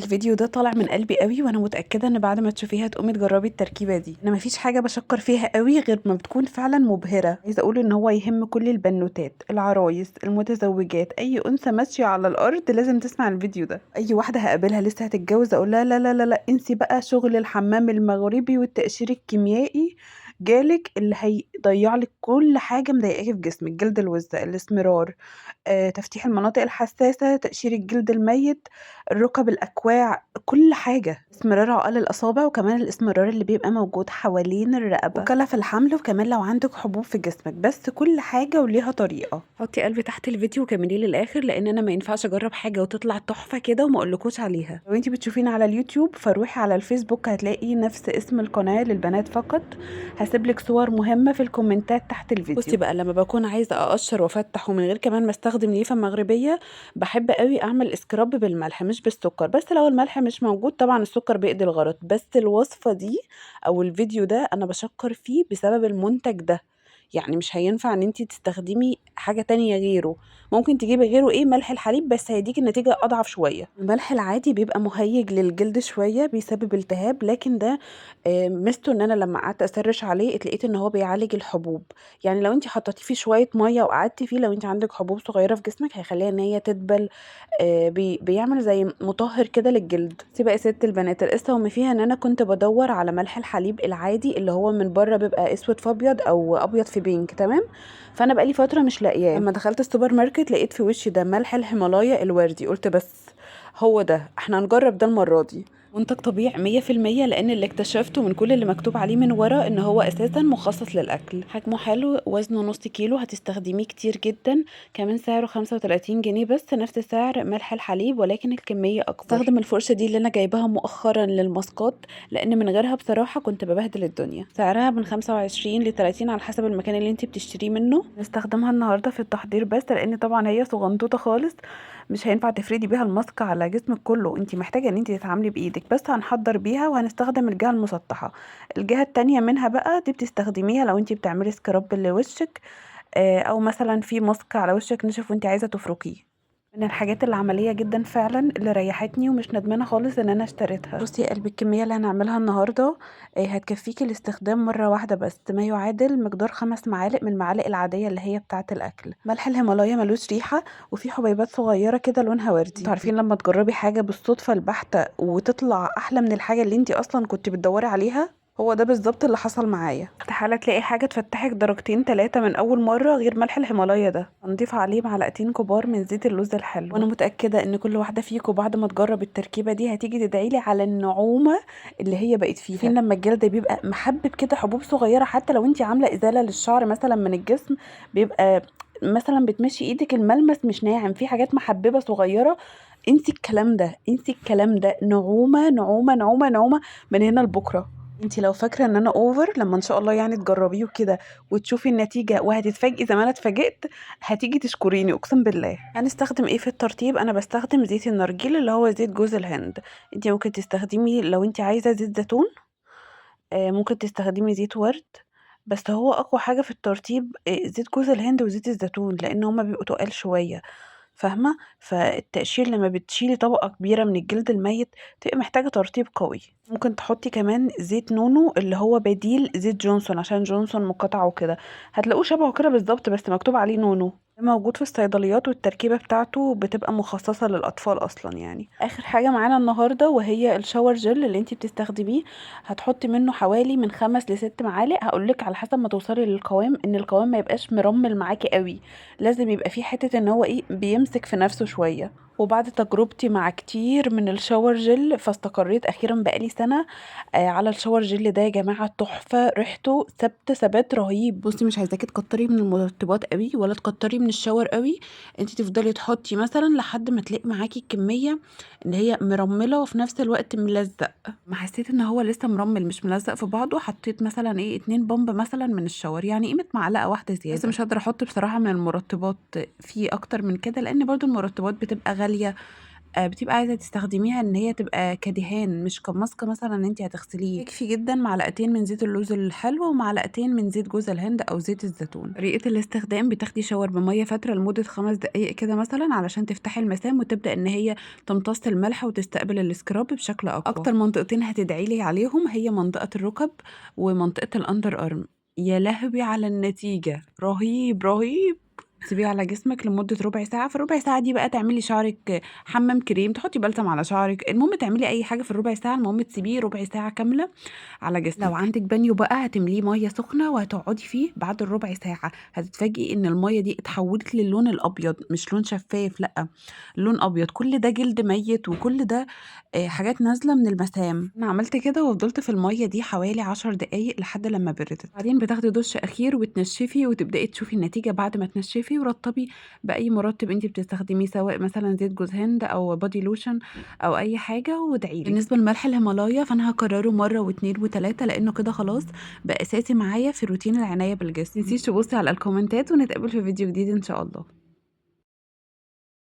الفيديو ده طالع من قلبي قوي، وانا متاكدة ان بعد ما تشوفيها تقومي تجربي التركيبة دي. انا مفيش حاجة بشكر فيها قوي غير ما بتكون فعلا مبهرة. عايزه اقول ان هو يهم كل البنوتات، العرايس، المتزوجات، اي انثى ماشية على الارض لازم تسمع الفيديو ده. اي واحدة هقابلها لسه هتتجوز اقول لها لا لا لا لا، انسي بقى شغل الحمام المغربي والتقشير الكيميائي، جالك اللي هيضيع لك كل حاجة مضايقاكي في جسمك، جلد الوزه، الاسمرار، تفتيح المناطق الحساسة، تقشير الجلد الميت، الركب، الاكواع، كل حاجة، اسمرار عقل الاصابع، وكمان الاسمرار اللي بيبقى موجود حوالين الرقبة، وكلف الحمل، وكمان لو عندك حبوب في جسمك. بس كل حاجة وليها طريقه. حطي قلبي تحت الفيديو وكمليه للاخر، لان انا ما ينفعش اجرب حاجة وتطلع تحفة كده وما اقولكوش عليها. لو انتي بتشوفيني على اليوتيوب فروحي على الفيسبوك، هتلاقي نفس اسم القناة للبنات فقط. هسيبلك صور مهمة في الكومنتات تحت الفيديو. بصي بقى، لما بكون عايزه اقشر وافتح ومن غير كمان ما استخدم ليفه مغربية، بحب قوي اعمل scrub بالملح مش بالسكر، بس لو الملح مش موجود طبعا السكر بيقضي الغرض. بس الوصفة دي او الفيديو ده انا بشكر فيه بسبب المنتج ده، يعني مش هينفع ان انتي تستخدمي حاجة تانية غيره. ممكن تجيبي غيره ايه، ملح الحليب، بس هيديكي النتيجة اضعف شوية. الملح العادي بيبقى مهيج للجلد شوية، بيسبب التهاب، لكن ده ميزته ان انا لما قعدت اسرش عليه اتلقيت ان هو بيعالج الحبوب. يعني لو انتي حطيتيه فيه شوية مية وقعدتي فيه، لو انتي عندك حبوب صغيرة في جسمك هيخليها ان هي تدبل، بيعمل زي مطهر كده للجلد. سيبقى يا ست البنات، القصة وما فيها ان انا كنت بدور على ملح الحليب العادي اللي هو من بره بيبقى اسود في ابيض او ابيض في pink، تمام؟ فانا بقالي فترة مش لاقياه. لما دخلت السوبر ماركت لقيت في وشي ده ملح الهيمالايا الوردي، قلت بس هو ده، احنا هنجرب ده المرة دي. منتج طبيعي 100%، لان اللي اكتشفته من كل اللي مكتوب عليه من ورا ان هو اساسا مخصص للاكل. حجمه حلو، وزنه نص كيلو، هتستخدميه كتير جدا. كمان سعره 35 جنيه بس، نفس سعر ملح الحليب ولكن الكمية اكبر. استخدم الفرشة دي اللي انا جايباها مؤخرا للماسكات، لان من غيرها بصراحة كنت ببهدل الدنيا. سعرها من 25 ل 30 على حسب المكان اللي انت بتشتريه منه. نستخدمها النهارده في التحضير بس، لان طبعا هي صغنطوطه خالص، مش هينفع تفردي بيها الماسك على جسمك كله، انت محتاجه ان انت تتعاملي بايدك. بس هنحضر بيها وهنستخدم الجهة المسطحه. الجهة التانية منها بقى دي بتستخدميها لو انت بتعملي scrub لوشك، او مثلا في ماسك على وشك نشف وانت عايزه تفركيه. من الحاجات العملية جدا فعلا اللي ريحتني ومش ندمانه خالص ان انا اشتريتها. بصي يا قلبي، الكمية اللي هنعملها النهارده هتكفيكي الاستخدام مرة واحدة بس، ما يعادل مقدار 5 معالق من المعالق العادية اللي هي بتاعه الاكل. ملح الهيمالايا ملوش ريحه، وفي حبيبات صغيرة كده لونها وردي. انتوا عارفين لما تجربي حاجة بالصدفة البحتة وتطلع احلى من الحاجة اللي انتي اصلا كنت بتدوري عليها؟ هو ده بالظبط اللي حصل معايا. استحالة تلاقي حاجة تفتحك درجتين 3 من اول مرة غير ملح الهيمالايا ده. هنضيف عليه معلقتين كبار من زيت اللوز الحلو، وانا متاكدة ان كل واحدة فيكم بعد ما تجرب التركيبة دي هتيجي تدعي لي على النعومه اللي هي بقت فيها. فين لما الجلد بيبقى محبب كده حبوب صغيرة، حتى لو انتي عامله ازالة للشعر مثلا من الجسم، بيبقى مثلا بتمشي ايدك الملمس مش ناعم، في حاجات محببة صغيرة. انسي الكلام ده، انسي الكلام ده، نعومة نعومة نعومة نعومة من هنا لبكرة. انتي لو فاكره ان انا over، لما ان شاء الله يعني تجربيه وكده وتشوفي النتيجة وهتتفاجئي زي ما انا اتفاجئت، هتيجي تشكريني اقسم بالله. هنستخدم ايه في الترطيب؟ انا بستخدم زيت النرجيل اللي هو زيت جوز الهند. انتي ممكن تستخدمي لو انتي عايزه زيت زيتون، ممكن تستخدمي زيت ورد، بس هو اقوى حاجة في الترطيب زيت جوز الهند وزيت الزيتون، لان هما بيبقوا تقال شوية، فاهمه؟ فالتقشير لما بتشيلي طبقه كبيرة من الجلد الميت تبقي محتاجه ترطيب قوي. ممكن تحطي كمان زيت نونو اللي هو بديل زيت جونسون، عشان جونسون مقاطعه وكده، هتلاقوه شبهه كده بالظبط بس مكتوب عليه نونو. موجود في الصيدليات، والتركيبه بتاعته بتبقى مخصصة للاطفال اصلا. يعني اخر حاجة معانا النهارده وهي ال shower gel اللي انتي بتستخدميه، هتحطي منه حوالي من 5 ل6 معالق. هقولك على حسب ما توصلي للقوام، ان القوام ما يبقاش مرمل معاكي قوي، لازم يبقى فيه حتة ان هو ايه، بيمسك في نفسه شوية. وبعد تجربتي مع كتير من ال shower gel فاستقريت اخيرا بقالي سنة على ال shower gel ده. يا جماعة تحفة، ريحته ثابتة ثبات رهيب. بصي مش عايزاكي تكتري من المرطبات قوي ولا تكتري من ال shower قوي، انت تفضلي تحطي مثلا لحد ما تلاقي معاكي الكمية اللي هي مرمله وفي نفس الوقت ملزق. ما حسيت ان هو لسه مرمل مش ملزق في بعضه، حطيت مثلا ايه 2 pump مثلا من ال shower، يعني قيمة معلقه واحدة زيادة. بس مش هقدر احط بصراحة من المرطبات فيه اكتر من كده، لان برضو المرطبات بتبقى غالية، بتبقى عايزه تستخدميها ان هي تبقى كدهان مش كماسك مثلا ان انت هتغسليه. يكفي جدا معلقتين من زيت اللوز الحلو ومعلقتين من زيت جوز الهند او زيت الزيتون. طريقه الاستخدام: بتاخدي shower بميه فترة لمدة 5 دقائق كده مثلا علشان تفتحي المسام وتبدا ان هي تمتص الملح وتستقبل ال scrub بشكل اقوى. اكتر منطقتين هتدعي لي عليهم هي منطقة الركب ومنطقة ال underarm. يا لهوي على النتيجه، رهيب رهيب. تسيبيه على جسمك لمدة ربع ساعة. في الربع ساعة دي بقى تعملي شعرك حمام كريم، تحطي بلسم على شعرك، المهم تعملي اي حاجة في الربع ساعة، المهم تسيبيه ربع ساعة كاملة على جسمك. لو عندك بانيو بقى هتمليه مية سخنة وهتقعدي فيه بعد الربع ساعة، هتتفاجئي ان المية دي اتحولت للون الابيض، مش لون شفاف، لا لون ابيض. كل ده جلد ميت وكل ده حاجات نازلة من المسام. انا عملت كده وفضلت في المية دي حوالي 10 دقايق لحد لما بردت. بعدين بتاخدي دش اخير وتنشفي وتبداي تشوفي النتيجة بعد ما تنشفي، ورطبي باي مرطب انتي بتستخدميه، سواء مثلا زيت جوز هند او body lotion او اي حاجة، وادعيلي. بالنسبة لملح الهيمالايا فانا هكرره مرة واثنين وثلاثة لانه كده خلاص بقى اساسي معايا في روتين العناية بالجسم. متنسيش تبصي على الكومنتات، ونتقابل في فيديو جديد ان شاء الله.